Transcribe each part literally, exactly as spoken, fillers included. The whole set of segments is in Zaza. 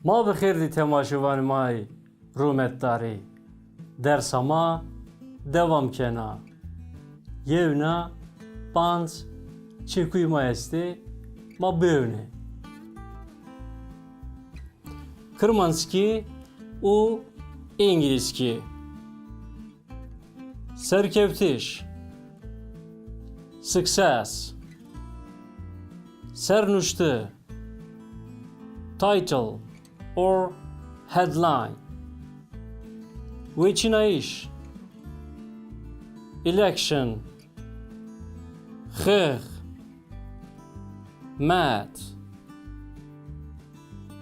Ma bi xêr dî temaşevanê ma yê rûmetdarî. Dersa ma dewam kena. Yewna panc çekuyê ma estê, ma biewne. Kirmanckî û îngilizkî. Serkewtiş, success. Sernuşte, title or headline. Weçînayîş, election. Xêx, met.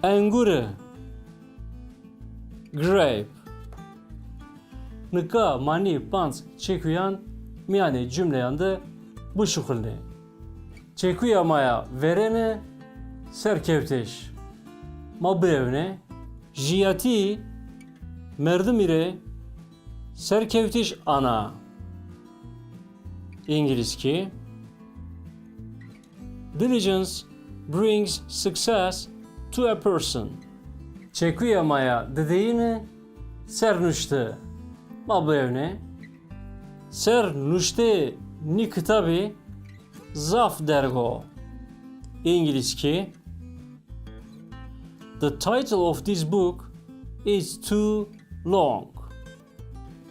Engure, grape. Nika ma nî panc çekuyan mîyanê cumleyan de bişuxulnê. Çekuya ma ya verêne serkewtiş. Ma biewnê, jiyatî merdimî rê serkewtiş ana. Îngilizkî. Diligence brings success to a person. Çekuya ma ya dideyîne sernuşte. Ma biewne. Sernuşteyê nî kitabî zaf derg o. Îngilizkî. The title of this book is too long.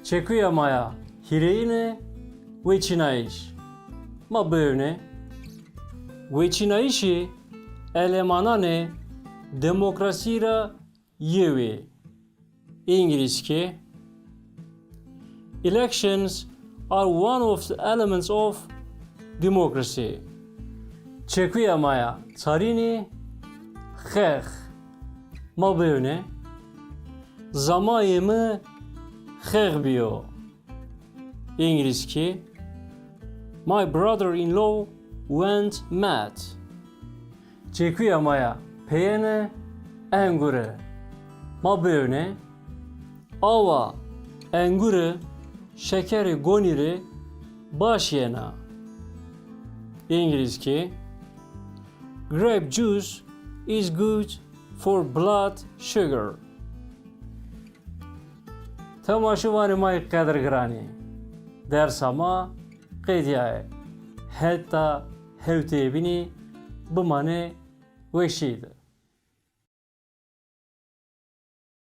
Çekuya ma ya hîrêyine weçînayîş. Ma biewne. Weçînayîşê elemananê demokrasî ra yew ê. Îngilizkî. Elections are one of the elements of democracy. Çekuya ma ya çarînî xêx. Ma biewne. Zamayê mi xêx bîyo. Îngilizkî. My brother-in-law went mad. Çekuya ma ya peyêne engure. Ma biewne. Awa engure şekerê gonî rê baş yena. Îngilizkî. Grape juice is good for blood sugar. Temaşevanê ma yê qedirgiranî, dersa ma qedîyaye. Heta hewteyê bînî bimanê weşî de.